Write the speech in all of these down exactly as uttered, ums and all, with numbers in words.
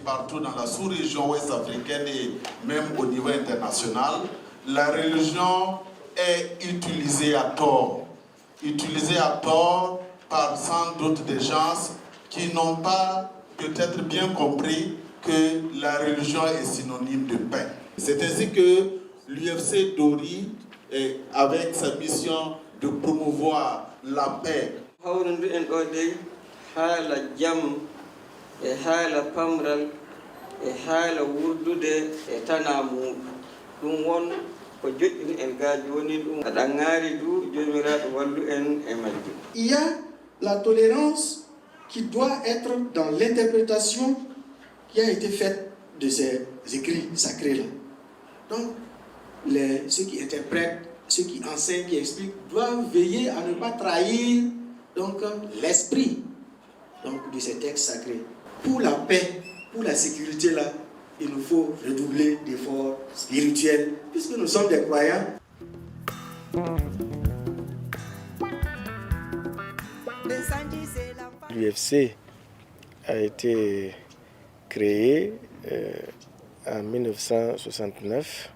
Partout dans la sous-région ouest-africaine et même au niveau international, la religion est utilisée à tort. Utilisée à tort par sans doute des gens qui n'ont pas peut-être bien compris que la religion est synonyme de paix. C'est ainsi que l'U F C Dori, eh, avec sa mission de promouvoir la paix, Hawrinduɗen ɗo dey haala jam e haala pamral e haala wurdude e tanaa muuɗum. Ɗum won ko joƴƴini en gaa jooni ɗum. Aɗa ŋaari du Joomiraaɗo wallu en e majjum. Il y a la tolérance qui doit être dans l'interprétation qui a été faite de ces écrits sacrés-là. Donc, les, ceux qui interprètent, ceux qui enseignent, qui expliquent, doivent veiller à ne pas trahir donc l'esprit donc de ces textes sacrés. Pour la paix, pour la sécurité là, il nous faut redoubler d'efforts spirituels, puisque nous sommes des croyants. L'U F C a été créé, euh, en mille neuf cent soixante-neuf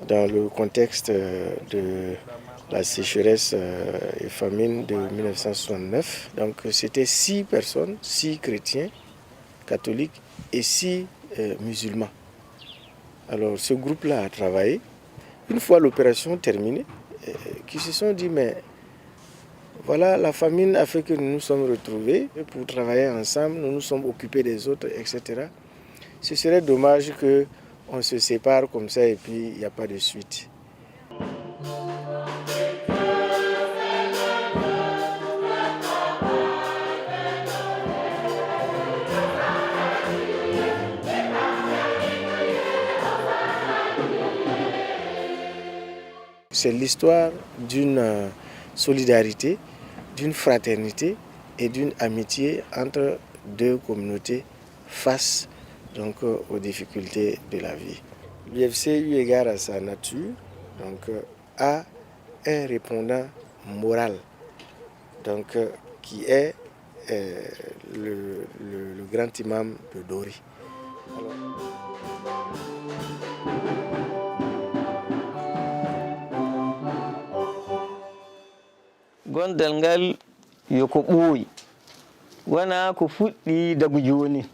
dans le contexte, euh, de la sécheresse, euh, et famine de mille neuf cent soixante-neuf. Donc, c'était six personnes, six chrétiens catholiques et six, euh, musulmans. Alors, ce groupe-là a travaillé. Une fois l'opération terminée, euh, qui se sont dit, mais voilà, la famine a fait que nous nous sommes retrouvés pour travailler ensemble, nous nous sommes occupés des autres, et cetera. Ce serait dommage que on se sépare comme ça et puis il n'y a pas de suite. C'est l'histoire d'une, euh, solidarité, d'une fraternité et d'une amitié entre deux communautés face donc, euh, aux difficultés de la vie. L'U F C, eu égard à sa nature, donc, euh, a un répondant moral, donc, euh, qui est, euh, le, le, le grand imam de Dori. Alors, Gondal ngal yo ko ɓooyi. Wanaa ko fuɗɗii dagu joonin.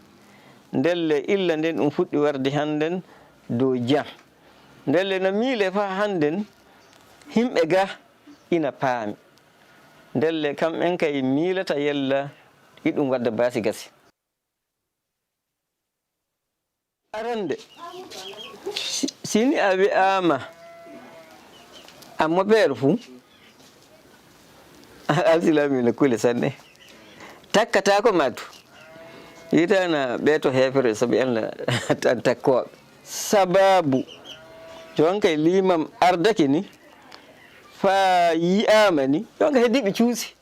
Ndelle illa nden ɗum fuɗɗi warde hannden dow jam. Ndelle no miilee faa hannden, himɓe gaa ina paami. Ndelle kam'en kay miilata yalla iɗum wadda baasi gasi. Arande, si, si ni a wi'aama a mobeer fu, alsilaami ina kule sanne. Takkataako ma du. Yi'ataa na ɓee to heefere sabi Allah tan takkooɓe. Sabaabu, jooni kay liimam ardake ni, faa yi'aama ni, jooni kay heddii ɓe cuusi.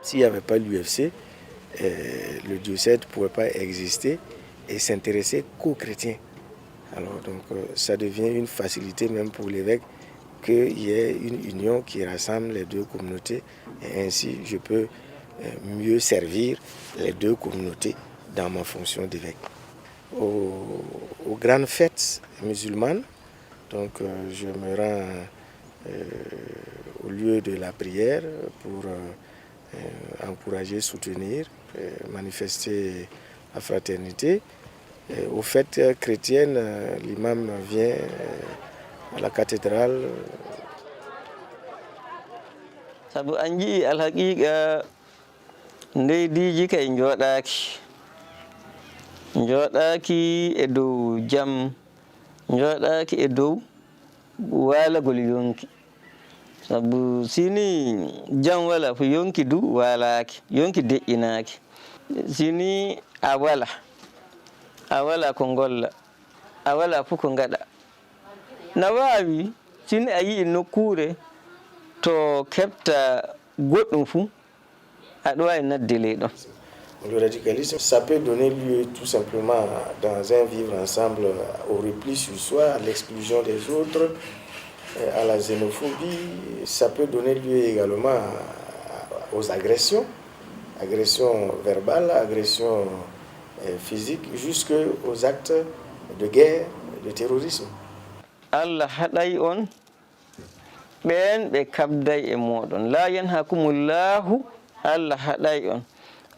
S'il n'y avait pas l'U F C, euh, le diocèse ne pourrait pas exister et s'intéresser qu'aux chrétiens. Alors, donc, euh, ça devient une facilité même pour l'évêque qu'il y ait une union qui rassemble les deux communautés. Et ainsi, je peux, euh, mieux servir les deux communautés dans ma fonction d'évêque. Au, aux grandes fêtes musulmanes, donc, euh, je me rends, euh, au lieu de la prière pour, euh, euh, encourager, soutenir, euh, manifester la fraternité. Euh, aux fêtes, euh, chrétiennes, euh, l'imam vient, euh, à la cathédrale. Sabu a njii alhaqiiqa, leydiiji kay njooɗaaki. Njooɗaaki e dow jam, njooɗaaki e dow waalagol yonki. Sabu si ni jam walaa fu, yonki du waalaaki, yonki deƴƴinaaki. Si ni a walaa, a walaa ko ngolla, a walaa fu ko ngaɗa. Na waawi, si ni a yi'ii nokkuure to keɓta goɗɗum fu, aɗa waawi nadde ley ɗon. Le radicalisme, ça peut donner lieu tout simplement, dans un vivre ensemble, au repli sur soi, à l'exclusion des autres, euh, à la xénophobie. Ça peut donner lieu également à, aux agressions, agressions verbales, agressions, euh, physiques, jusqu'aux actes de guerre, de terrorisme. Allah haɗay on ɓeen ɓe kaɓday e mooɗon. Laa yanhakumullaahu, Allah haɗay on.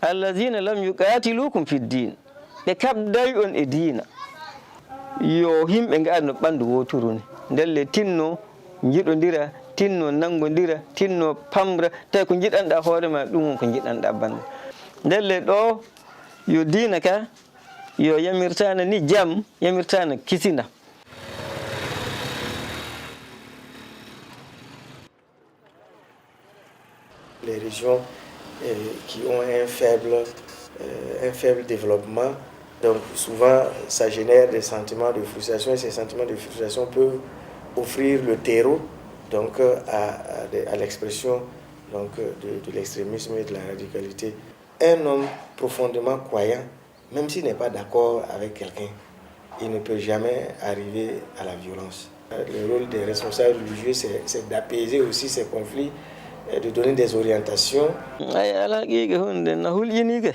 Allaziina lam yuqaatiluukum fid diin. Ɓe kaɓday on e diina. Yo himɓe ngaɗano ɓanndu wooturu ni. Ndelle tinno njiɗondira, tinno nanngondira, tinno pamra. Tawi ko njiɗanɗaa hoore maa, ɗum woni ko njiɗanɗaa banndu. Ndelle ɗo yo diina ka, yo yamirtaana ni jam, yamirtaana kisina. Les régions, euh, qui ont un faible, euh, un faible développement, donc souvent ça génère des sentiments de frustration, et ces sentiments de frustration peuvent offrir le terreau donc, euh, à, à de, à l'expression donc, euh, de, de l'extrémisme et de la radicalité. Un homme profondément croyant, même s'il n'est pas d'accord avec quelqu'un, il ne peut jamais arriver à la violence. Le rôle des responsables religieux, c'est, c'est d'apaiser aussi ces conflits, et de donner des orientations. Ay, alhaqiiqa huunde na hulƴinii kay.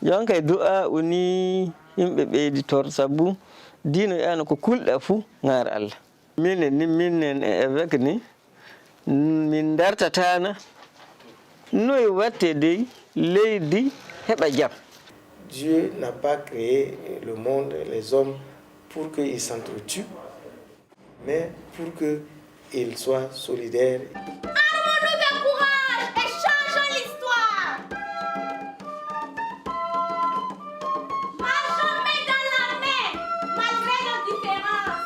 Jooni kay du'aa'u ni yimɓe ɓeyditoro, sabu diina wi'aano ko kulɗaa fuu ŋaar Allah. Minen ni, minen e évêque ni, min ndartataana noy waɗtee dey leydi heɓa jam. Dieu n'a pas créé le monde, les hommes, pour qu'ils s'entretuent, mais pour qu'ils soient solidaires. Armons-nous de courage et changeons l'histoire. Marchons main dans la main, malgré nos différences.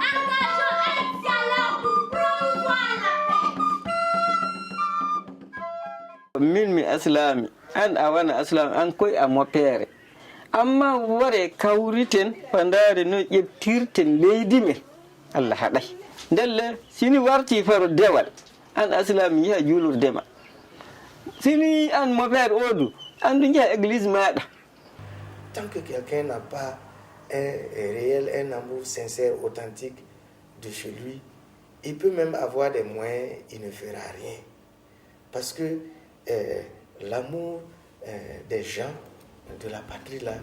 Engageons un dialogue pour promouvoir la paix. Min mi aslaami, aan a wanaa aslaami, aan koy a mopeere. Ammaa waree kawriten, faa ndaaren no ƴeptirten leydi men. Allah haɗay. Ndelle, si ni wartii faro dewal, aan aslaami yaha juulurde maa. Si ni aan mopeere oo du, aan du njaha egliis maaɗa. Tant que quelqu'un n'a pas un réel, un amour sincère, authentique de chez lui, il peut même avoir des moyens, il ne fera rien. Parce que, euh, l'amour, euh, des gens, de la patrie là,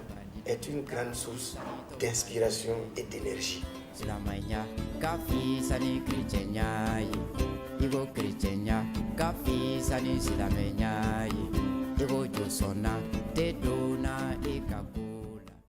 est une grande source d'inspiration et d'énergie. Silamɛya ka fisa ni kerecɛnya ye. I ko kerecɛnya ka fisa ni silamɛya ye. I ko josɔnna tɛ donna